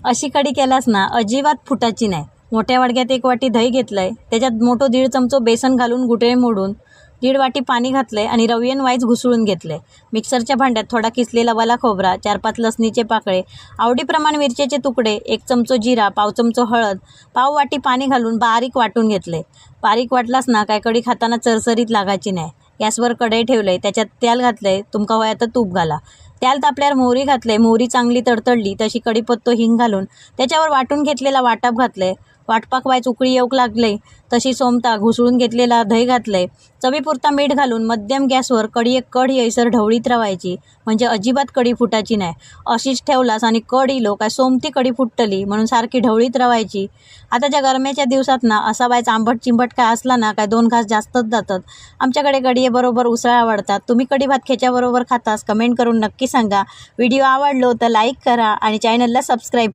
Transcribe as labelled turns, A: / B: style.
A: अशी कढी केल्यास ना अजिबात फुटाची नाही. मोठ्या वाडग्यात 1 वाटी दही घेतलंय, त्याच्यात मोठं 1.5 चमचो बेसन घालून गुठळे मोडून 1.5 वाटी पाणी घातलंय आणि रवयन वाईज घुसळून घेतलंय. मिक्सरच्या भांड्यात थोडा किसलेला वला खोबरा, 4-5 लसणीचे पाकळे, आवडीप्रमाणे मिरचीचे तुकडे, 1 चमचो जिरा, 1/4 चमचो हळद, 1/4 वाटी पाणी घालून बारीक वाटून घेतले. बारीक वाटलास ना काय कढी खाताना चरचरीत लागायची नाही. गॅसवर कढई ठेवलंय, त्याच्यात तेल घातलंय, तुमका हवं तर तूप घाला. तेल तापल्यावर मोहरी घातलंय, मोहरी चांगली तडतडली तशी कढीपत्तो हिंग घालून त्याच्यावर वाटून घेतलेला वाटाप घातलंय. वाटपाक वायच उकळी येऊक लागले तशी सोमता घुसळून घेतलेला दही घातलंय. चवीपुरता मीठ घालून मध्यम गॅसवर कढी एक कढ येईसर ढवळीत राहायची, म्हणजे अजिबात कढी फुटाची नाही. अशीच ठेवलास आणि कढ इलो काय सोमती कढी फुटतली, म्हणून सारखी ढवळीत राहायची. आताच्या गरमेच्या दिवसात ना असा वायच आंबट चिंबट काय असला ना काय 2 घास जास्तच जातात. आमच्याकडे कढीबरोबर उसळ आवडतात. तुम्ही कढी भात खेच्याबरोबर खातास कमेंट करून नक्की सांगा. व्हिडिओ आवडलो तर लाईक करा आणि चॅनलला सबस्क्राईब.